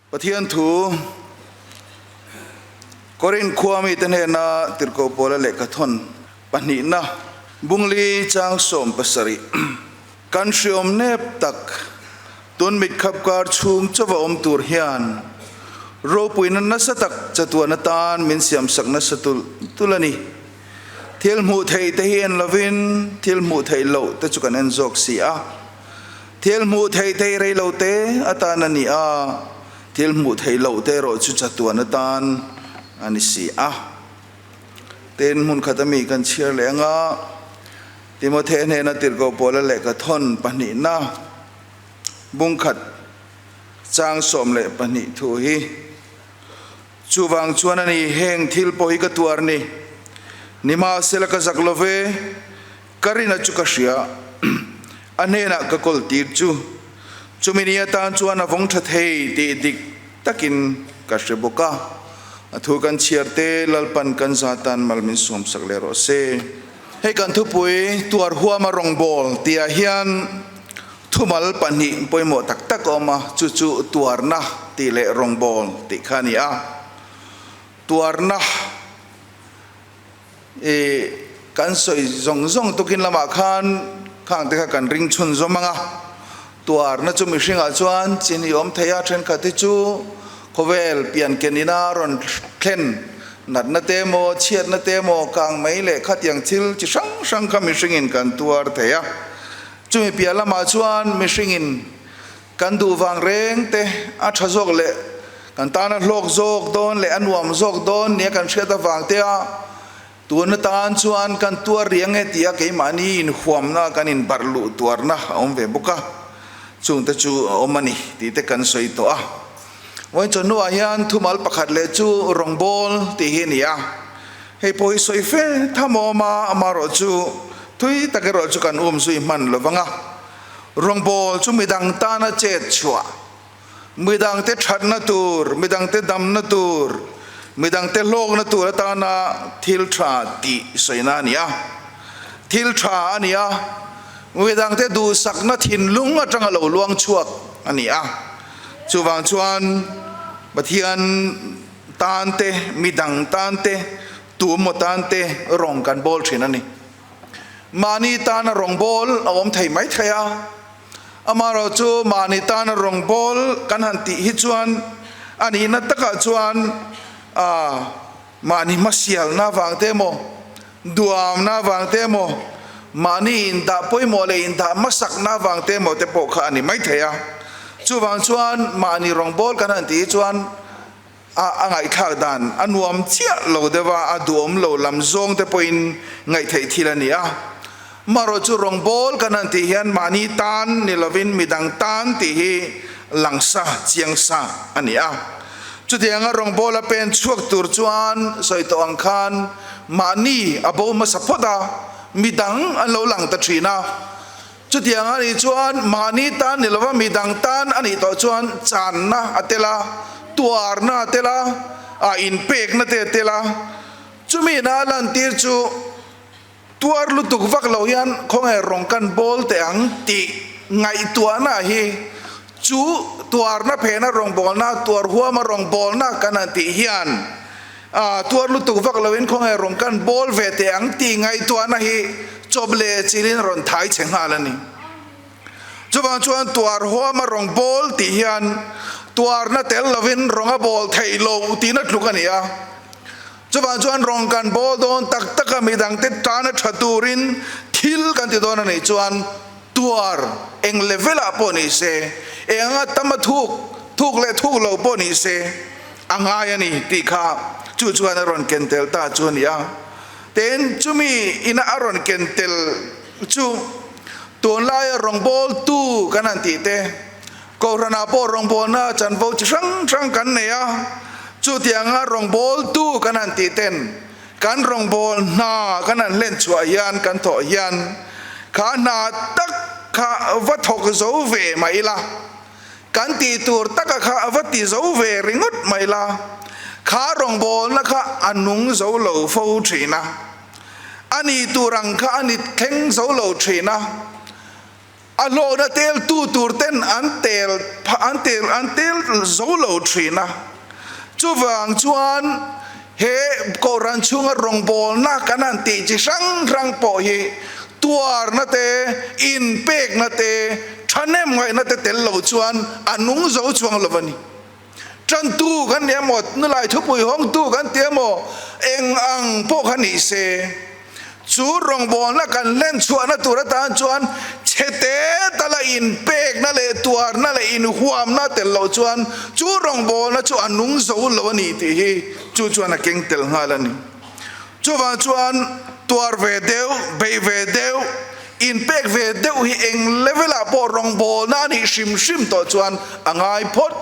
Pathian thu Korin khua mite hnena Tirhkoh Paula lehkhathawn pahnihna Bungli chang 70 kan hriawm nep tak tun mitkhap kar chhung chauva awm tur hian ropuina nasa tak chatuan atan min siamsak nasa tulh tulh a ni. Thil hmuh theih te hi en lovin thil hmuh theih loh te chu kan en zawk si a. Thil hmuh theih te hi rei lo te atan a ni a, thil hmuh theih loh te erawh chu chatuan atan a ni si a. Tin, hmun khat ami kan chhiar leh anga Timothea hnena Tirhkoh Paula lehkhathawn pahnihna bungkhat chang 12 thu hi. Chuvang chuan a ni, heng thil pawh hi ka tuar ni. Nimahsela ka zak lo ve, ka rina chu ka hria. A hnenah ka kawl tir chu. Chumi ni atan chuan a vawng tha thei tih dik takin ka hre bawk a. A thu kan chhiar te Lalpan kan za tan mal min sawmsak leh rawh se. Hei kan thupui tuar huama rawngbâwl tihah hian Thumal pahnih pawimawh tak tak a awm a, chu chu tuarna tih leh rawngbâwl tih kha a ni a. Tuarna i kan sawi zawng zawng tukin lamah khan khangte kha kan ring chhunzawm ang a. Tuarna chu mihringah chuan chin i awm thei a, thenkhat hi chu khawvel pian ken ina rawn thlen natna te emaw, chhiatna te emaw, kang mai leh khatiang thil chi hrang hrang kha mihringin kan tuar thei a. Chumi piah lamah chuan mihringin kan duh vang reng te a tha zawk leh kan tana hlawk zawk dawn leh a nuam zawk dawn nia kan hriat avang te a tun atan chuan kan tuar riang e tia keimahni inhuamna kan inbarh luh tuarna a awm ve bawk a, chungte chu a awm a ni tih te kan sawi tawh a. Vawiin chawhnuah hian thumal pakhat leh chu rawngbâwl tih hi a ni a. Hei pawh hi sawi fe tham a awm a, amaherawh chu thui tak erawh chu kan um zui hman lo vang a. Rawngbâwl chu midang tana chet chhuah, midangte thatna tur, midangte damna tur, midangte hlawkna tur atana thil tha tih sawina a ni a. Thil tha a ni a, midangte duhsakna thinlung atanga lo luang chhuak a ni a. Chuvang chuan Pathian tan te, midang tan te, tumaw tan te rawng kan bawl thin a ni. Mahni tana rawng bawl a awm thei mai thei a, amaherawh chu mahni tana rawng bawl kan han tih hi chuan a nihna takah chuan mahni hmasialna vang te emaw, duamna vang te emaw, mahni indah pawimawh leh indah hmasakna vang te emaw te pawh kha a ni mai thei a. Chuvang chuan mahni rawngbâwl kan han tih hi chuan a a ngaihthlak dan a nuam chiah lo deuh a, a duhawm lo lam zawng te pawhin ngaihtheih thil a ni a. Marawh chu rawngbâwl kan han tih hian mahni tan ni lovin midang tan tih hi langsa chiang sa a ni a. Chutianga rawngbâwl a pen chhuak tur chuan sawi tawh ang khan mahni a bo hmasa phawt a, midang an lo lang ta thin a. Chutiang a nih chuan mahni tan ni lova midang tan a nih tawh chuan channa a tel a, tuarna a tel a, a inpekna te a tel a. Chumi ina a lantir chu Tuar lutuk vak lo hian khawnge rawng kan bawl teh ang tih ngaihtuahna hi chu tuarna phena rawngbawlna, tuar huama rawngbawlna kan han tih hian tuar lutuk vak loin khawnge rawng kan bawl ve teh ang tih ngaihtuahna hi chawp leh chilhin rawn thai chhe nghal a ni. Chuvang chuan tuar huama rawng bawl tih hian tuarna tel lovin rawng a bawl theih loh tihna tluk a ni a. Chuvang chuan rawng kan bawl dawn tak tak a, midangte tana tha turin thil kan ti dawn a nih chuan tuar eng level ah pawh ni se, eng anga tam a thuk, thuk leh thuk lo pawh ni se a ngai a ni tih kha chu chuan a rawn ken tel ta chu a ni a. Tin, chumi ina a rawn ken tel chu tunlaia rawngbawltu kan han tih te, Kohhranah pawh rawngbawlna chanvo chi hrang hrang kan nei a, chutianga rawngbawltu kan han tih ten kan rawngbâwl hna kan han hlen chhuah hian kan thawh hian kha hna tak kha va thawk zo ve mah ila, kan tih tur taka kha va ti zo ve ringawt mah ila, kha rawngbâwlna kha a nung zo lo fo thin a, a ni tur ang kha a ni thleng zo lo thin a. A hlawhna tel tu tur ten an tel an tel an tel zo lo thin a. Chuvang chuan he Kohhran chhunga rawngbawlna kan han tih chi hrang hrang pawh hi tuarna te, inpekna te, thahnem ngaihna te tel lo chuan a nung zo chuang lo a ni. Tantu kan ni emaw, nulai thupui hawngtu kan ti emaw, eng ang pawh kha ni se, chu rawngbawlna kan hlen chhuahna tur atan chuan chhete tala inpekna leh tuarna leh inhuamna tel loh chuan chu rawngbawlna chu a nung zo lo a ni tih hi chu chuan a keng tel nghal a ni. Chuvang chuan tuar ve deuh, beih ve deuh, inpek ve deuh hi eng level ah pawh rawngbawlna a nih hrim hrim tawh chuan a ngai phawt.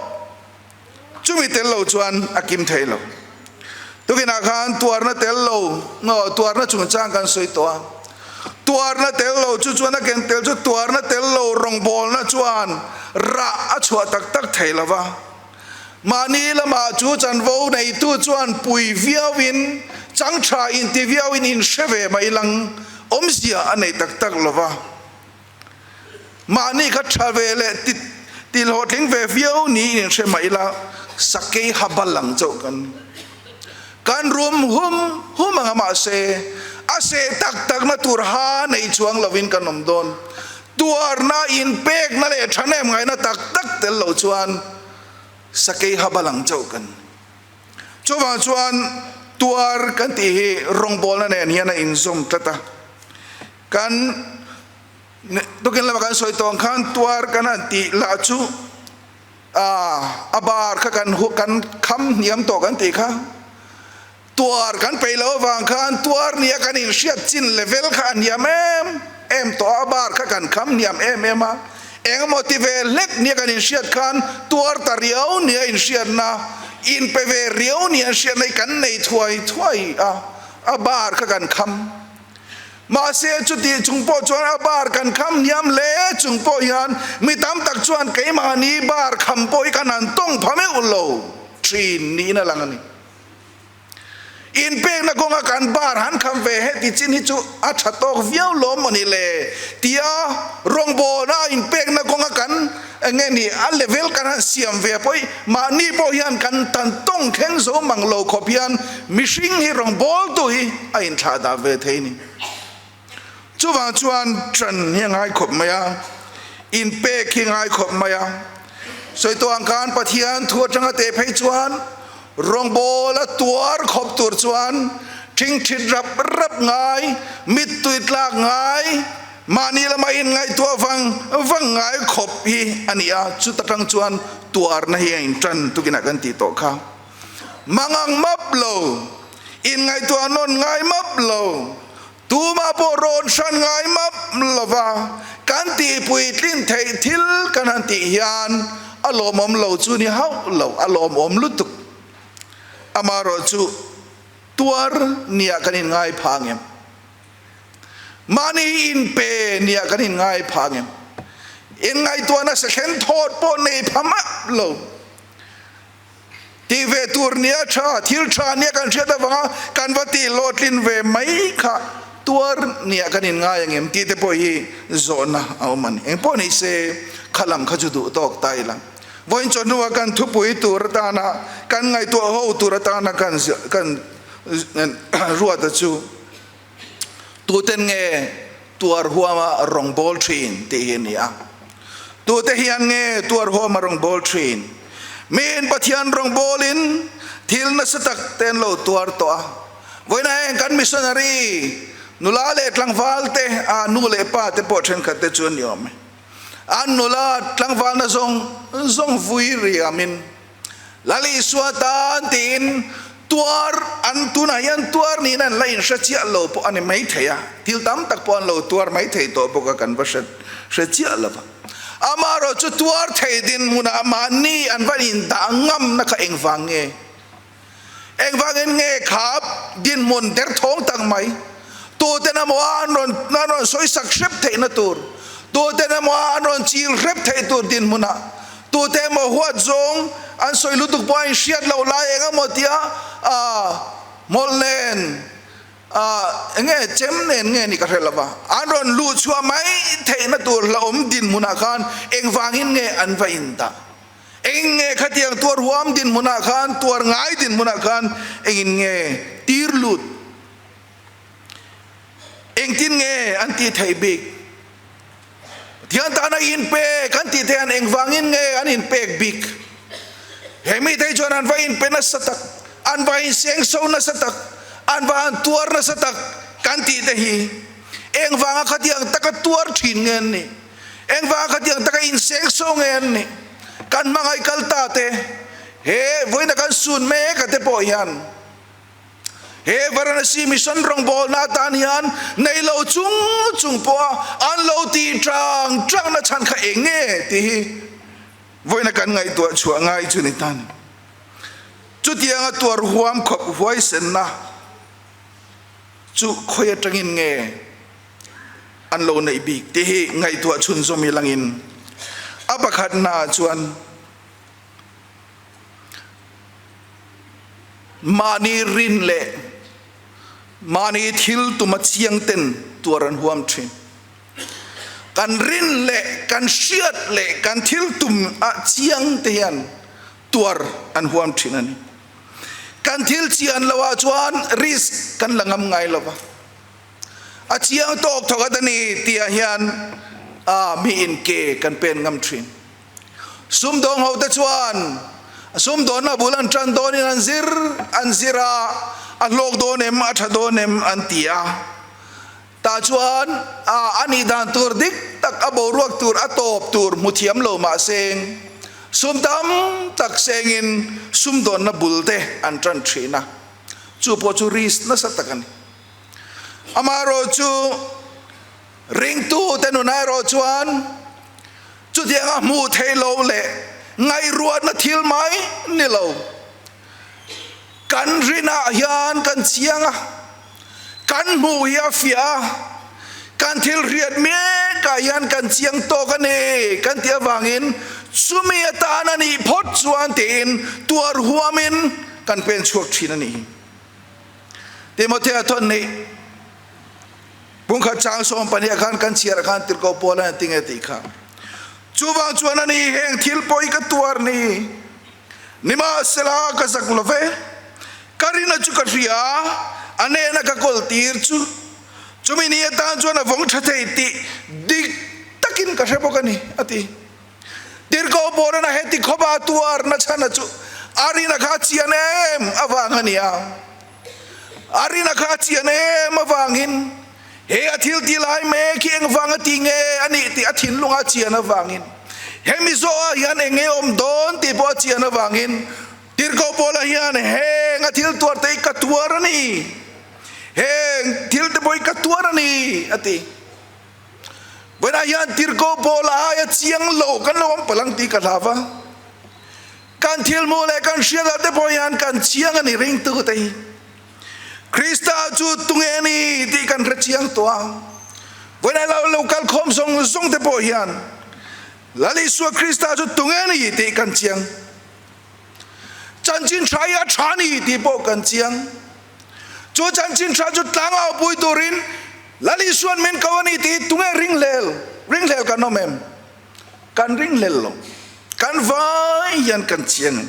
Chumi tel lo chuan a kim thei lo. Tukinah khan tuarna tel lo, tuarna chungchang kan sawi tawh a. Tuarna tel lo chu chuan a ken tel chu tuarna tel lo rawngbawlna chuan rah a chhuah tak tak thei lo va. Mahni lamah chu chanvo neitu chuan pui viauin, chang tha inti viauin inhre ve mai lang awmzia a nei tak tak lo va. Mahni kha tha ve leh ti ti hlawhtling ve viau niin inhre mai ila, sakei ha bal ang chauh kan ni. Kan rum hum hum ang a mahse a seh tak takna tur ha nei chuang lovin kan awm dawn. Tuarna, inpekna leh thahnem ngaihna tak tak tel lo chuan sakei ha bal ang chauh kan ni. Chuvang chuan tuar kan tih hi rawngbawlna nen hian a inzawm tlat a. Kan tukin lama kan sawi tawng khan tuar kan han tih lah chu a bar kha kan kan kham hniam tawh kan tih kha. Tuar kan peih loh avang khan tuar nia kan inhriat chin level kha a hniam em em tawh a, a bar kha kan kham hniam em em a, engemaw ti ve hlek nia kan inhriat khan tuar ta riau nia inhriatna, inpe ve riau nia inhriatna hi kan nei thuai thuai a, a bar kha kan kham. Mahse chutih chung pawh chuan a bar kan kham hniam hle chung pawh hian mi tam tak chuan keimahni bar kham pawh hi kan han tawng pha meuh lo thin niin a lang a ni. Inpekna kawnga kan bar han kham ve heti chin hi chu a tha tawk viau lawm maw ni le? Tia rawngbawlna inpekna kawnga kan eng nge ni a level kan han siam ve pawh hi mahni pawh hian kan tan tawng thleng zo mang lo khawp hian mihring hi rawngbawltu hi a inthlah dah ve thei ni. Chuvang chuan ṭan hi a ngai khawp mai a, inpek hi a ngai khawp mai a. Sawi tawh ang khan Pathian thu aṭanga teh phei chuan rawngbawla tuar khawp tur chuan ṭhingṭhit rap rap ngai, mittui tlak ngai, mahni lama inngaihtuah vang vang ngai khawp hi a ni a, chuta ṭang chuan tuarna hi a inṭan tukinah kan tih tawh kha. Mangang map lo, inngaihtuah nawn ngai map lo, tumah pawh rawn hran ngai map lova kan tihpuitlin theih thil kan han tih hian a lawmawm lo chu ni hauh lo, a lawmawm lutuk. Amaherawhchu tuar nia kan inngai phah ang em? Mahni inpe nia kan inngai phah ang em? Inngaihtuahna sehlen thawt pawh nei pha map lo. Tih ve tur nia tha, thil tha nia kan hriat avanga kan va tih hlawhtlin ve mai kha tuar nia kan inngai ang em tih te pawh hi zawhna a awm a ni. Engpawh ni se kha lam kha chu duh tawk ta ila. Vawiin chawhnua kan thupui tur atana kan ngaihtuah ho tur atana kan kan ruata chu tuten nge tuar huama rawngbâwl ṭhîn tih hi a ni a. Tute hian nge tuar huama rawngbâwl ṭhîn? Miin Pathian rawngbâwlin thil nasa tak te an lo tuar tawh a. Vawiinah heng kan missionary nula leh tlangvâl te, a nu leh pa te pawh ṭhenkhat te chu an ni awm e. An nula tlangvâlna zawng zawng vui riamin Lal Isua tan tiin tuar an tunah hian tuar niin an la inhre chiah lo pawh a ni maithei a, thil tam tak pawh an lo tuar maithei tawh bawk a, kan va hre hre chiah lo va. Amaherawh chu tuar thei dinhmunah mahni an va indah ngamna kha engvang nge? Engvangin nge kha dinhmun derthawng tak mai tuten emaw an rawn an rawn sawisak hrep theihna tur, tuten emaw an rawn chil hrep theih tur dinhmunah tute emaw huat zawng an sawi lutuk pawh a inhriat loh lai eng emaw tia ah hmawlh nen. Aa, enge chem nen nge ni ka hre lova, an rawn luh chhuah mai theihna tur hlauhawm dinhmunah khan engvangin nge an va indah? Engin nge khatiang tuar huam dinhmunah khan, tuar ngai dinhmunah khan engin nge tir lut? Engtin nge an tih theih bik? Pathian tana inpek an tih theih an engvangin nge an inpek bik? He mite hi chuan an va inpe nasa tak, an va insengso nasa tak, an va han tuar nasa tak kan tih te hi engvanga khatiang taka tuar thin nge an nih? Engvanga khatiang taka insengso nge an nih? Kan hmangaih kal ta te, he vawiina kan sun mek a te pawh hian He Varanasi Mission rawngbawlna atan hian nei lo chung chung pawha an lo tih tang tangna chhan kha eng nge tih hi vawiina kan ngaihtuah chhuah ngai chu ni ta ni. Chutianga tuar huam khawp huaisenna chu khawi atangin nge an lo neih bik tih hi ngaihtuah chhunzawm ilangin a pakhatnaah chuan, Mahni rin leh mahni thil tuma chiang ten tuar an huam thin. Kan rin leh kan hriat leh kan thil tum ah chiang te hian tuar an huam thin a ni. Kan thil chian lo ah chuan risk kan la ngam ngai lo va. A chiang tawk thawk a ni tih ah hian mi in ke kan pen ngam thin. Sumdawng hote chuan sumdawnna bul an tan dawnin an zir an zir a, a hlawk dawn em, a tha dawn em an ti a. Tah chuan a nih dan tur dik tak, a boruak tur, a tawp tur hmu thiam lo mah seng sum tam tak sengin sumdawnna bul te an tan thin a, chu pawh chu risk nasa tak a ni. Amaherawhchu ringtute nunah erawh chuan Chutianga hmuh theih lo leh ngaihruatna thil mai ni lo. Kan rinah hian kan chiang a, kan hmuh hi a fiah a, kan thil hriat mekah hian kan chiang tawk a ni kan tih avangin chumi atan a nih phawt chuan tiin tuar huamin kan pen chhuak thin a ni. Timothea thawn nih. Pungkhat chang 12 khan kan chhiar khan tirhkoh Paul a ti nge tih kha. Chuvang chuan ani heng thil pawh i ka tuar ni. Nimahsela ka zak lo ve. Ka rina chu ka hria, a nena ka kawl tir chu. Chumi ni atan chuan a vawng tha thei tih dik takin ka hre bawk a ni, a ti. Tirhkoh Paul a heti khawp a tuar na chhana chu a rina kha a chian em avang a ni a. A rina kha a chian em avangin he a thil ti lai mek hi engvang a ti nge a nih tih a thinlung a chian avangin hemi zawhah hian eng nge awm dawn tih pawh a chian avangin Tirhkoh Paula hian heng a thil tuar te hi ka tuar a ni, heng thil te pawh hi ka tuar a ni a ti. Vawiinah hian Tirhkoh Paula aia chiang lo kan lo awm palh ang tih ka hlau va. Kan thil hmuh leh kan hriatah te pawh hian kan chiang a ni ringtu te hi. Krista chu tunge a ni tih kan hre chiang tawh a. Vawiinah lo lo kal khawm zawng zawng te pawh hian Lal Isua Krista chu tunge a ni tih kan chiang. Chanchin tha hi a tha a ni tih pawh kan chiang. Chu chanchin tha chu tlangau pui turin Lal Isua'n min ko a ni tih hi tunge ringhlel? Ringhlel kan awm em? Kan ringhlel lo. Kan vai hian kan chiang em?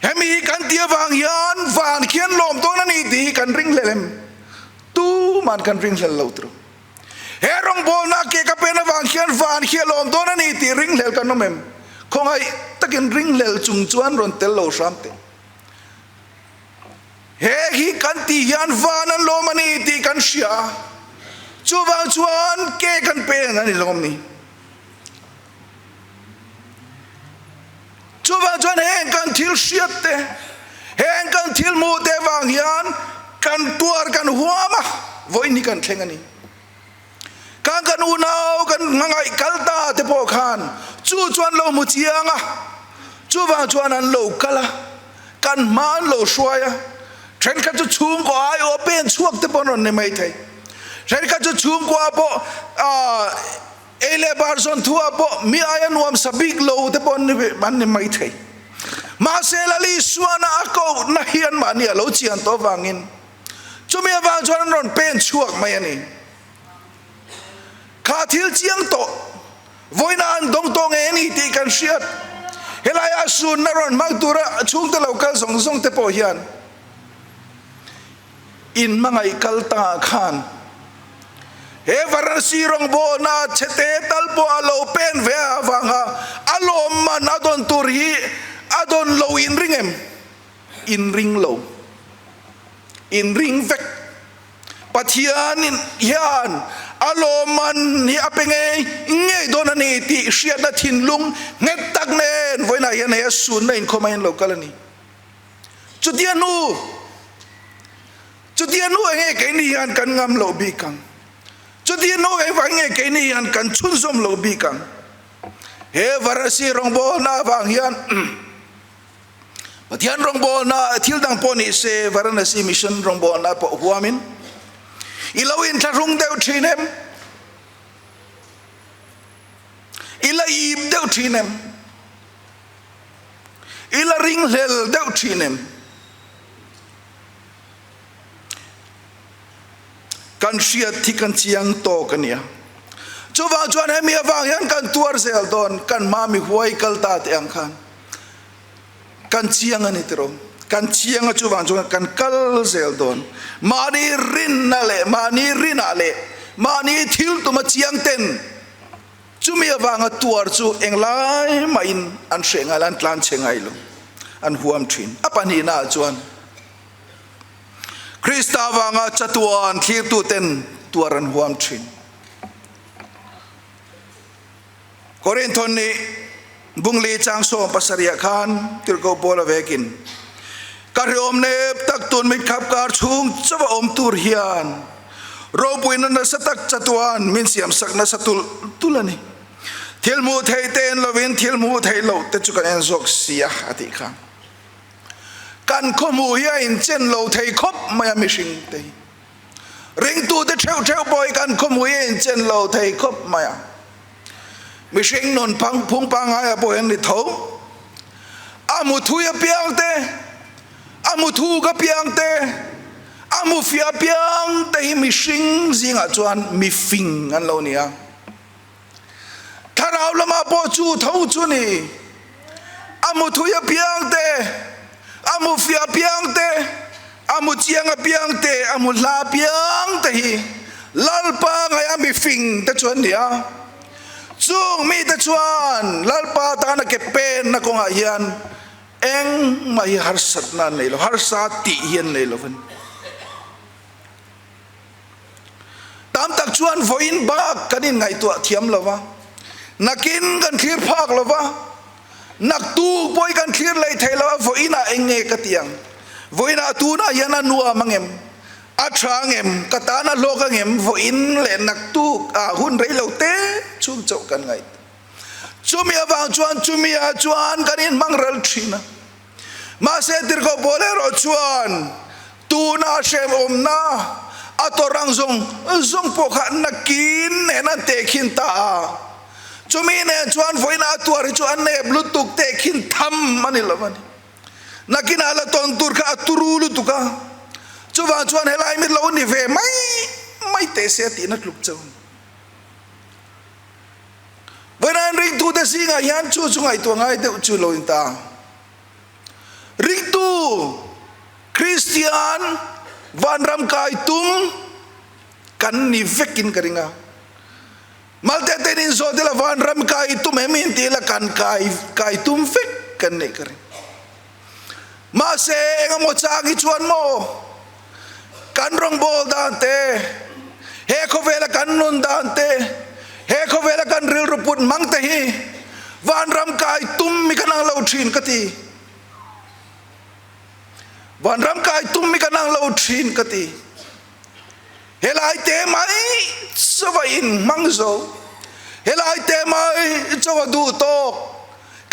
Hemi hi kan tih avang hian van khian lawm dawn a ni tih hi kan ringhlel em? Tuman kan ringhlel lo tru. He rawngbawlna ke ka pen avang hian van khi a lawm dawn a ni tih ringhlel kan awm em? Khawngaih takin ringhlel chung chuan rawn tel lo hram teh. He hi kan tih hian van an lawm a ni tih kan hria a, chuvang chuan ke kan pen a ni lawm ni. Chuvang chuan heng kan thil hriat te, heng kan thil hmuh te vang hian kan tuar kan huam a, vawiin hi kan thleng a ni. Kan kan unau kan hmangaih kal ta te pawh khan chu chuan lo hmu chiang a, chuvang chuan an lo kal a, kan hma an lo hruai a, thenkhat chu chhungkaw aiawh pen chhuak te pawh an rawn ni maithei, thenkhat chu chhungkua pawh aah Ei leh bar zawn thu ah pawh mi aia nuam sa bik lo te pawh an ni maithei. Mahse Lal Isuana a kohna hi anmahni a lo chian tawh avangin chumi avang chuan an rawn pen chhuak mai a ni. Kha thil chiang tawh vawiina an dawng tawh ngei a ni tih kan hriat. Helaia sunna rawn hmang tura chhungte lo kal zawng zawng te pawh hian In hmangaih kal tangah khan he Varanasi rawngbawlna chhete tal pawh a lo pen ve avanga a lawmman a dawn tur hi a dawn lo in ring em? In ring lo. In ring vek. Pathian hian a lawmman hi a pe ngei ngei dawn a ni tih hriatna thinlung nghet tak nen vawiinah hian hei a sunna inkhawm a in lo kal a ni. Chutia nu, chutia nu enge keini hian kan ngam loh bik ang? Chutia nu engvang nge keini hian kan chhunzawm loh bik ang? He Varasi rawngbawlna avang hian Pathian rawngbawlna thil dang pawh ni se Varanasi Mission rawngbawlna pawh huamin i lo inthlahrung deuh thin em? I la ip deuh thin em? I la ringhlel deuh thin em? Kan hriat hi kan chiang tawk a nia. Chuvang chuan hemi avang hian kan tuar zel dawn, kan hma mi huai kal ta teh ang khan kan chiang a ni tiraw? Kan chiang a chuvang chuan kan kal zel dawn. Mahni rinna leh mahni rinah leh mahni thil tuma chiang ten Chumi avanga tuar chu englai mahin an hreh ngai lo, an tlan chhe ngai lo, an huam thin. A pahnihnaah chuan Krista avanga chatuan thlirtuten tuar an huam thin. Korinthon nih Bungli chang 70ah khan Tirhkoh Paula vekin, Ka hriawm nep tak tun mit khap kar chhung chauh a awm tur hian ropuina nasa tak chatuan min siamsak nasa tulh tulh a ni. Thil hmuh theih te en lovin thil hmuh theih loh te chu kan en zawk si a, a tih kha. Kan khawhmuh hi a inchen lo thei khawp mai a mihring te hi. Ringtute theuh theuh pawh hi kan khawhmuh hi a inchen lo thei khawp mai a. Mihring nun phang phung pangngai ah pawh hian ni tho. A mu thui apiang te, a mu thuk apiang te, a mu fiah apiang te hi mihring zingah chuan mifing an lo ni a. Thlarau lamah pawh chu tho chu ni. A mu thui apiang te, a mu fiah apiang te, a mu chiang apiang te, a mu hla apiang te hi Lalpa ngaih a mifing te chu an ni a. Chung mite chuan Lalpa tana ke penna kawngah hian engmah hi harsatna an nei lo, harsa tih hi an nei lo a ni. Tam tak chuan vawiin bak kan inngaihtuah thiam lo va, nakin kan thlir phak lo va, naktuk pawh hi kan thlir lei thei lo a, vawiinah eng nge ka ti ang? Vawiinah tunah hian a nuam ang em? A tha ang em? Ka tan a hlawk ang em? Vawiin leh naktuk ah hun rei lo te chhung chauh kan ngaih. Chumi avang chuan chumi ah chuan kan inhmang ral thin a. Mahse Tirhkoh Paul erawh chuan tuna hremawmna a tawrh ang zawng zawng pawh kha nakin nen an tehkhin ta a. Chumi nen chuan vawiina a tuar hi chu a nep lutuk tehkhin tham a ni lo a ni. Nakinah la tawn tur kha a turu lutuk a, chuvang chuan helai mi lo ni ve mai mai teh se a tihna tluk chauh a ni. Vawiin ringtute zingah hian chu chu ngaihtuah ngai deuh chu lo in ta. Ringtu Kristian vanram kai tum kan ni vekin ka ring a. Malte ten in zawh tila vanram kai tum em in tila kan kai kai tum vek kan nih ka ring. Mahse engemaw chang hi chuan maw kan rawngbâwl dan te, he khawvela kan nun dan te, he khawvela kan rilru put hmang te hi vanram kai tum mi kan ang lo thin ka ti. Vanram kai tum mi kan ang lo thin ka ti. Helai te mai chawa in hmang zo, helai te mai chawa duh tawk,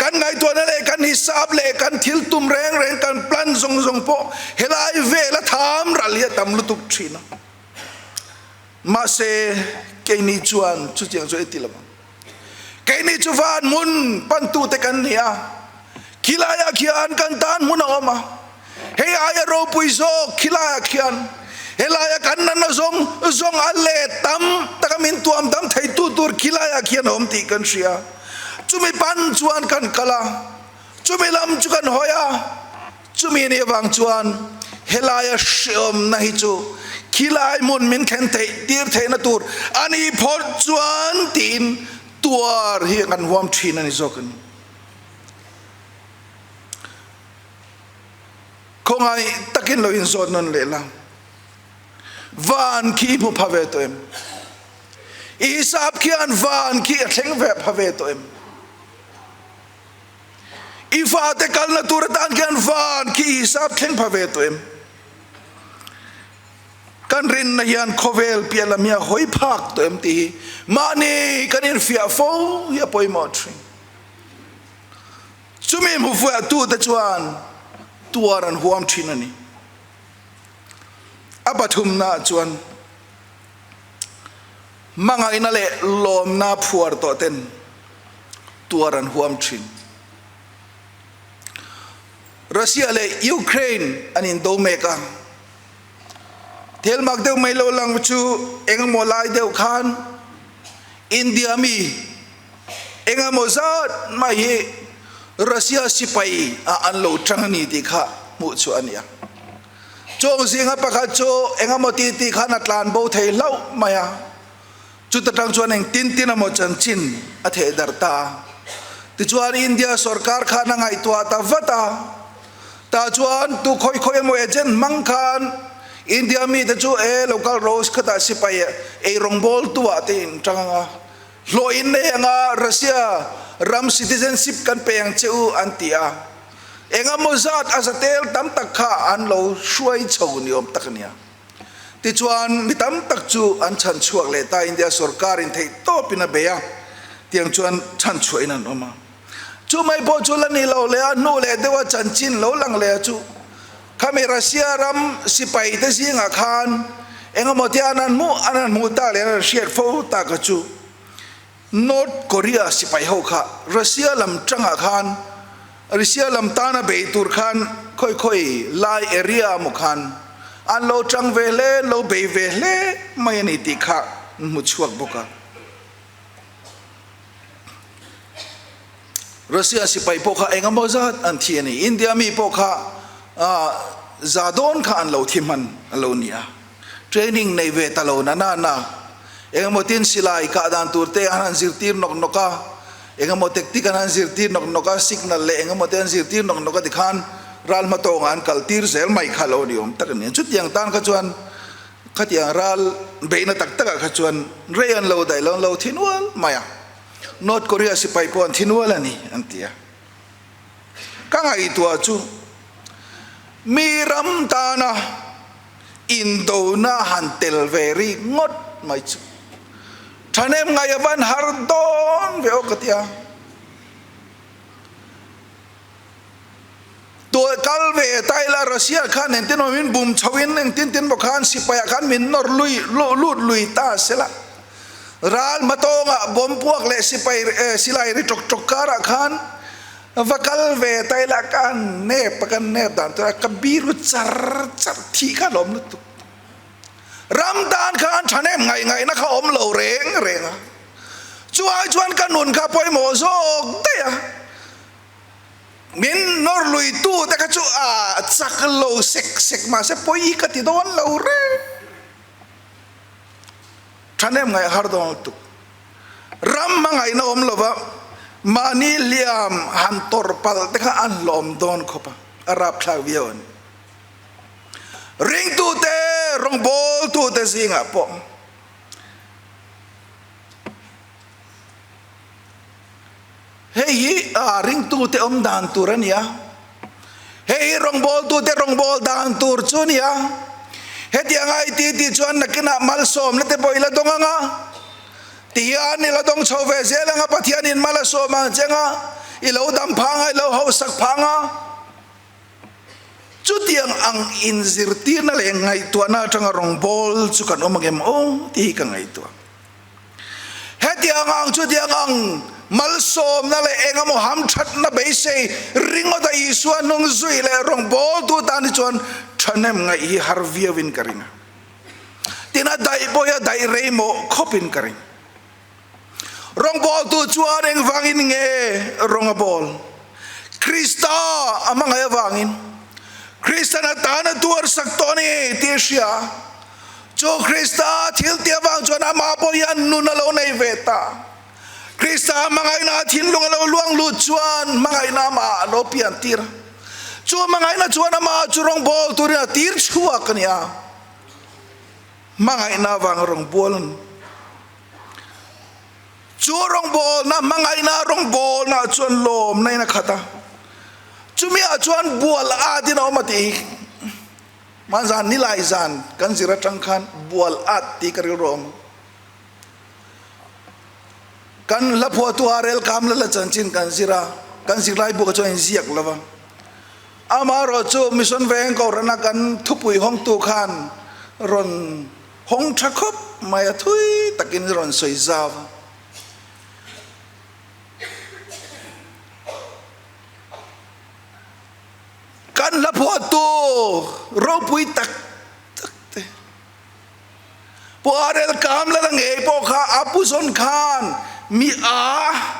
kan ngaihtuahna leh kan hisap leh kan thil tum reng reng kan plan zawng zawng pawh helai vela tham ral hi a tam lutuk thin a. Mahse, keini chuan chutiang chu ei ti lo ang. Keini chu van hmun pantute kan ni a. Khilaiah khian kan tan hmun a awm a, hei aia ropui zawk khilaiah khian helaia kan natna zawng zawng a let tam taka min tuam dam theitu tur khilaiah khian a awm tih kan hria. Chumi pan chuan kan kal a, chumi lam chu kan hawi a, chumi nih avang chuan helaia hreawmna hi chu khilai hmun min thlen theih tir theihna tur a nih phawt chuan tiin tuar hi kan huam thin a ni zawk a ni. Khawngaih takin lo inzawt nawn leh la, van khi i hmu pha ve tawh em? I hisap khian van khi a thleng ve pha ve tawh em? I fate kalna tur atan khian van khi i hisap thleng pha ve tawh em? Kan rinna hian khawvel piah lam hi a hawi phak tawh em tih hi mahni kan infiah fo hi a pawimawh thin. Chumi hmufuahtute chuan tuar an huam thin a ni. A pathumnaah chuan hmangaihna leh lawmna phuar tawh ten tuar an huam thin. Russia leh Ukraine an indo mek a, thelmak deuh mai lo lang chu engemaw lai deuh khan India mi Engemaw zat mai hi Russia sipai ah an lo tang a ni tih kha hmuh chhuah a ni a. Chawng zinga pakhat chu engemaw ti tih khan a tlan bo thei hlauh mai a. Chuta tang chuan eng tin tin emaw chanchin a theh darh ta a. Tichuan India sorkar khan a ngaihtuah ta vat a. Tah chuan tu khawi khawi emaw agent hmang khan India mite chu e local rose khatah sipai ei rawngbawl tu ah te in tang ang a. Hlawh in nei anga Russia ram citizenship kan pe ang che u an ti a, engemaw zat a zatel tam tak kha an lo hruai chho ni awm tak a nia. Tichuan mi tam tak chu an chhan chhuak leh ta, India sorkar in theih tawp in a bei a, tiang chuan chhan chhuah in an awm a. Chu mai pawh chu la ni lo leh a hnu leh deuh a chanchin lo lang leh a chu khami Russia ram sipai te zingah khan engemaw tia an han hmuh an han hmuh tak leh an han hriat fo tak a chu North Korea sipai ho kha Russia lam tangah khan Russia lam tana bei tur khan khawi khawi lai area emaw khan an lo tang ve hle an lo bei ve hle mai a ni tih kha an hmu chhuak bawk a. Russia sipai pawh kha engemaw zat an thi a ni. India mi pawh kha za dawn kha an lo thi hman a lo ni a. Training nei ve ta lo na na na. Engemaw tin silai kah dan tur te an han zirtir nawk nawk a, engemaw tactic an han zirtir nawk nawk a, signal leh engemaw te an zirtir nawk nawk a tikhan ral hmatawngah an kal tir zel mai kha lo ni awm tak a ni. Chutiang tan kha chuan Khatiang ral beihna tak takah kha chuan rei an lo daih lo, an lo thi nual mai a. North Korea sipai pawh an thi nual a ni, an ti a. Ka ngaihtuah chu mi ram tana indona han tel ve ri ngawt mai chu thahnem ngaih a van har dawn ve aw ka ti a. Tuah kal ve ta ila Russia khan engtin maw min bum chho in engtin tin maw khan sipai ah khan min nawr lui lut lui ta sela ral hmatawngah bomb puak leh sipai silai ri tawk tawk karah khan va kal ve ta ila ka nep a kan nep dan tur a ka biru char char thih kha lawm lutuk ram tan khan thahnem ngaih ngaihna kha awm lo reng reng a chuai chuan ka nun kha pawimawh zawk daih a. Min nawr lui tu te kha chu a chak lo sek sek mahse pawi ka ti dawn lo reng. Thahnem ngaih a har dawn lutuk. Ram hmangaihna awm lova mahni hliam han tawrh palh te kha a hlawm dawn khawp a, a rapthlak viau a ni. Ringtute rawngbawltute zingah pawh. Hei hi ringtute awm dan tur a ni a, hei hi rawngbawltute rawngbâwl dan tur chu a ni a. Hetianga i ti tih chuan nakinah malsawmna te pawh i la dawng ang a, tihian i la dawng chho ve zel ang a, Pathianin mal a sawm ang che ang a, i lo dam phang a, i lo hausak phang a. Chutiang ang inzirtirna leh ngaihtuahna atanga rawngbâwl chu kan awm ang em aw tih hi ka ngaihtuah. Hetiang ang chutiang ang Malsawmna leh engemaw hamthatna beisei ringawta Isua hnung zui leh rawngbawltu tan hi chuan thahnem ngaih hi har viauin ka ring a. Tin, a daih pawh hi a daih rei mawh khawpin ka ring. Rawngbawltu chuan engvangin nge rawng a bawl? Krista a hmangaih avangin. Kristan a tan a tuarsak tawh a ni tih a hria. Chu Krista thiltih avang chuan amah pawh hian nun a lo nei ve ta. Krista hmangaihna a thinlung a lo luang lut chuan hmangaihna amah a lo pian tir a. Chu hmangaihna chuan amah chu rawngbâwl turin a tir chhuak a ni a. Hmangaihna avanga rawngbâwl a ni. Chu rawngbâwlna, hmangaihna rawngbâwlna chuan lâwmna in a khat a. Chumiah chuan bual ât in a awm a tih hi. Hmanzan nilai zan kan zir atang khan bual at tih ka rilru a awm a. Kan hla phuahtu RL Kamlala chanchin kan zir a, kan zirlai bukah chuan a inziak lo va. Amaherawhchu Mission Veng Kohhrana kan thupui hawngtu khan rawn hawng tha khawp mai a, thui takin rawn sawi zau va. Kan hla phuahtu ropui tak tak te Pu RL Kamlala ngei pawh kha a pu zawn khan mi a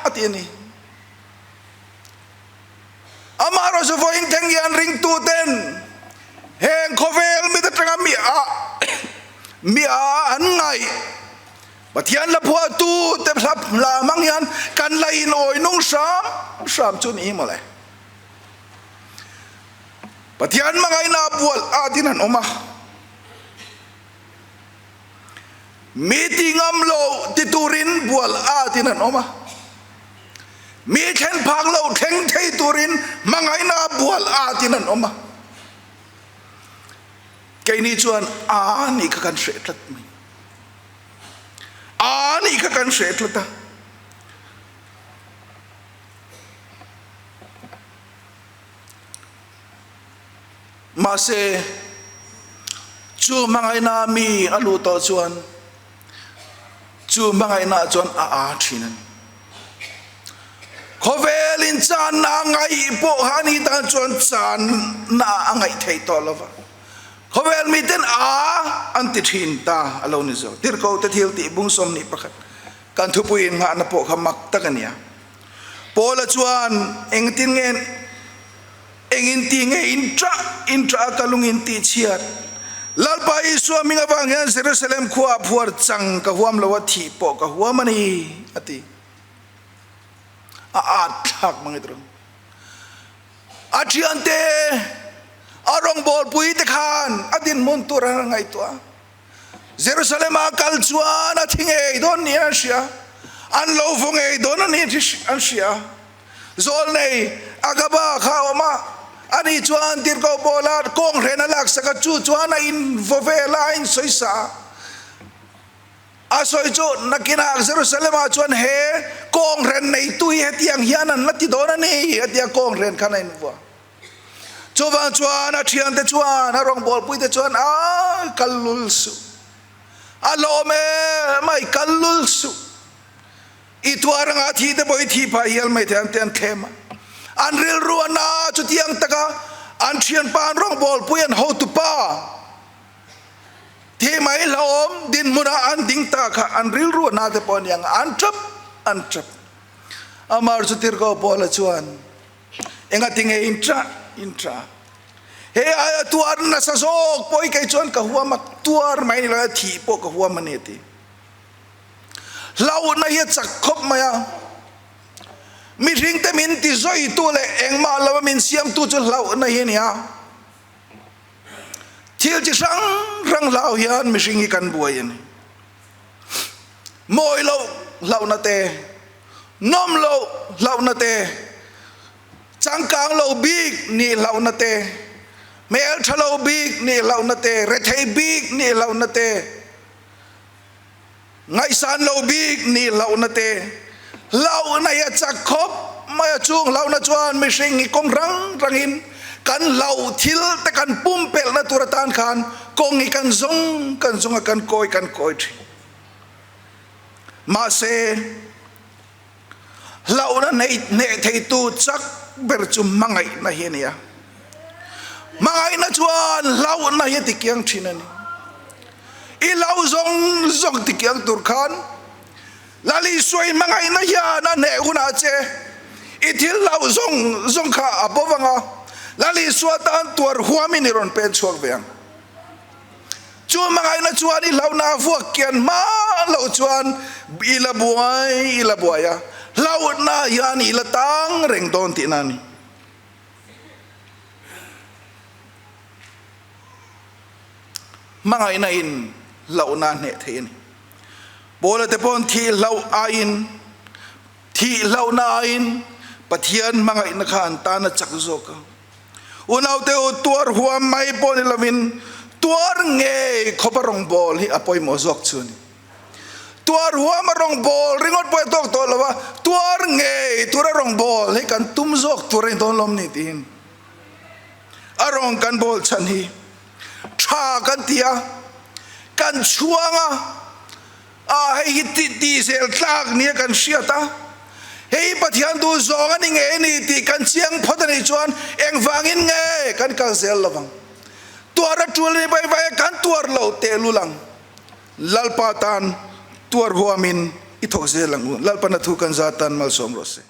a ti a ni. Amaherawhchu vawiin thleng hian ringtu ten heng khawvel mit atanga mi a mi a an ngaih Pathian hla phuahtu te hla hla hmang hian kan la inawi nung hram hram chu ni mawle. Pathian hmangaihna bual at in an awm a, mi ti ngam lo ti turin bual at in an awm a, mi thlen phak lo thleng thei turin hmangaihna bual at in an awm a. Keini chuan a nih kha kan hreh tlat mai. A nih kha kan hreh tlat a. Mahse, chu hmangaihna mi a luh tawh chuan chu hmangaihna chuan a aa thin a ni. Khawvelin channa a ngaih pawh kha ani tan chuan channa a ngaih theih tawh lo va. Khawvel miten a an ti thin ta a lo ni zo. Tirhkohte thil tih bung 21 kan thupui innghahna pawh kha mak tak a nia. Paula chuan engtin nge engin ti nge in ṭah in ṭah a ka lung in tih chhiat? Lalpa Isua hming avang hian Jerusalem khuaah phuar chang ka huam lo a, thih pawh ka huam a ni, a ti. A at thlak mang i tirang. A ṭhiante, a rawngbawlpui te khan a dinhmun tur an ngaihtuah a. Jerusalem a kal chuan a thi ngei dawn niin an hria, an lo vaw ngei dawn a ni an hria. Zawlnei Agaba kha a awm a, ani chuan tirhkoh Paula kawnghren a laksak a, chu chuan a invaw vel a, a insawisa a. A sawi chu nakinah Jerusalem ah chuan he kawnghren neitu hi hetiang hian an la ti dawn a ni, a ti a, kawnghren khan a invua. Chuvang chuan a thiante chuan a rawngbawlpuite chuan a kal lul suh, a lawm em a i kal lul suh, i tuar anga thi te pawh i thi phah hial mai thei ang tih an thlem a. An rilru a na chutiang taka an thianpa an rawngbawlpui an hotupa thi mai hlauhawm dinhmunah an ding ta kha an rilru a na te pawh a ni ang a, an tap an tap. Amah chu Tirhkoh Paula chuan Engati nge in ṭah in ṭah? He aia tuar nasa zawk pawh hi kei chuan ka huam a, tuar mai ni lo a thih pawh ka huam a ni a ti. Hlauhna hi a chak khawp mai a, mihringte min ti zawitu leh engmah lova min siamtu chu hlauhna hi a ni a. Thil chi hrang hrang hlau hian mihring hi kan buai a ni. Mawi loh hlauhna te, nawm loh hlauhna te, changkang lo bik nih hlauhna te, hmel tha lo bik nih hlauhna te, rethei bik nih hlauhna te, ngaihsan lo bik nih hlauhna te, hlauhna hi a chak khawp mai a, chung hlauhna chuan mihring hi kawng rang rangin kan hlauh thil te kan pumpelhna tur atan khan kawng hi kan zawng kan zawng a, kan kawi kan kawi thin. Mahse, Hlauhna hneh theitu chak ber chu hmangaihna hi a ni a. Hmangaihna chuan hlauhna hi a tikiang thin a ni. I hlauh zawng zawng tikiang tur khan Lal Isua i hmangaihna hian a hneh hunah che i thil hlauh zawng zawng kha a bo vang a, Lal Isua tan tuar huamin i rawn pen chhuak ve ang. Chu hmangaihna chuan i hlauhna a vuak kian hma loh chuan i la buai i la buai a, hlauhna hian i la tang reng dawn tihna a ni. Hmangaihna in hlauhna a hneh thei a ni. Paula te paw'n thih hlauh aiin, thih hlauhna aiin Pathian hmangaihna kha an tan a chak zawk a. Unaute u, tuar huam mai pawh ni lovin tuar ngei khawpa rawngbâwl hi a pawimawh zawk chu a ni. Tuar huama rawngbâwl ringawt pawh a tawk tawh lo a, tuar ngei tura rawngbâwl hi kan tum zawk tur a ni dawn lawm ni tiin a rawng kan bâwl chhan hi tha kan ti a, kan chhuang a, Ah, hei hi tih zel tlak nia kan hriat a, hei hi Pathian duh zawng a ni ngei a ni tih kan chiang phawt a nih chuan engvangin nge kan kal zel lo vang? Tuar a tul a ni bai vai a, kan tuar lo tehlul ang. Lalpa tan tuar huamin i thawk zel ang u. Lalpa na thu kan za tan malsawm rawh se.